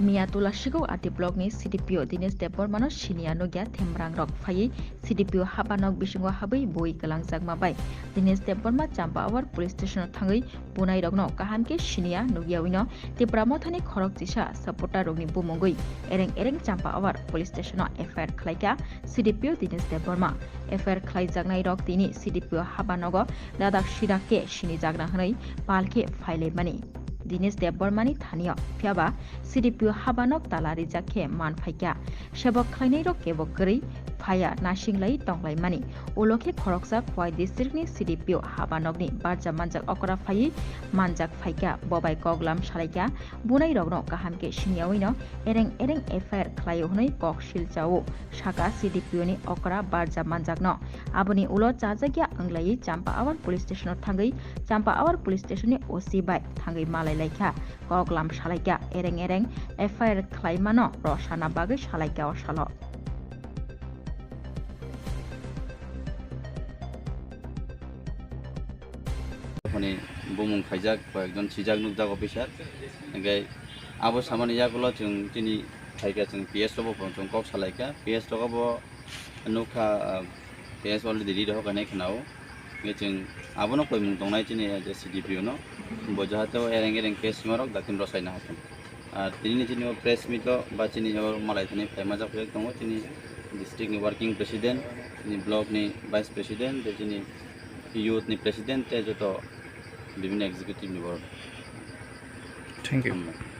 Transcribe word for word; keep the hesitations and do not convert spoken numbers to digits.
Miya Tulashigao R D block ni C D P O Dinesh Debbarma no siniya nukya themrang rok phaiwi C D P O haba nok bisingo habwi bui kwlangjakma bai Dinesh Debbarma Champawar police station o thangwi bunai rokno kaham khe siniya nukyawi no Tipra Mothani khorok chisa supporter rokni bumungwi ereng ereng Champawar police station o F I R khlaikha C D P O Dinesh Debbarma. F I R khlaijaknai rok tini C D P O haba nogo dadak sidak khe sinijakna hwnwi pal khe phailaimani Dinesh Debbarmani thanio. Phiyaba C D P O haba nok tala rijak khe man phaikha. Sebok khlainai rok kebo kwrwi phaiya nasinglai tonglaimani. Ulo khe khoroksa Khowai district ni C D P O haba nokni barja manjak okra phaiwi manjak phaikha. Bobai kok lam salaikha bunai rokno kaham khe siniyawi no ereng ereng F I R khlaio hwnwi kok silchao. Saka C D P O ni okra barja manjakno. Aboni ulo chajakya wnglaiwi Champawar police station o thangwi Champawar police station ni O C bai thangwi malai laikha. Kok lam salaikha ereng ereng F I R khlaimano rosana bagwi salaikha o salo. Hwnwi bumung khaijak, koyekjon sijak nukjak officer. Hingke abo samani yagulo chwng chini phaikha, chwng P S rokbo chwng kok salaikha. P S rokbo nukha, ah, P S already ready rok hinwi khwnao. Hingke chwng abono koimung tongnai chini, ah, C D P O no. Bo jahate o ereng ereng case simarok dakhim rwsaina hathung. Ar tini chini o press meet o ba chini o malai thani phaima jak tongo chini district ni working president, chini block ni vice president, tei chini youth ni president tei joto bibhinno executive ni borok. Thank you. Hambai.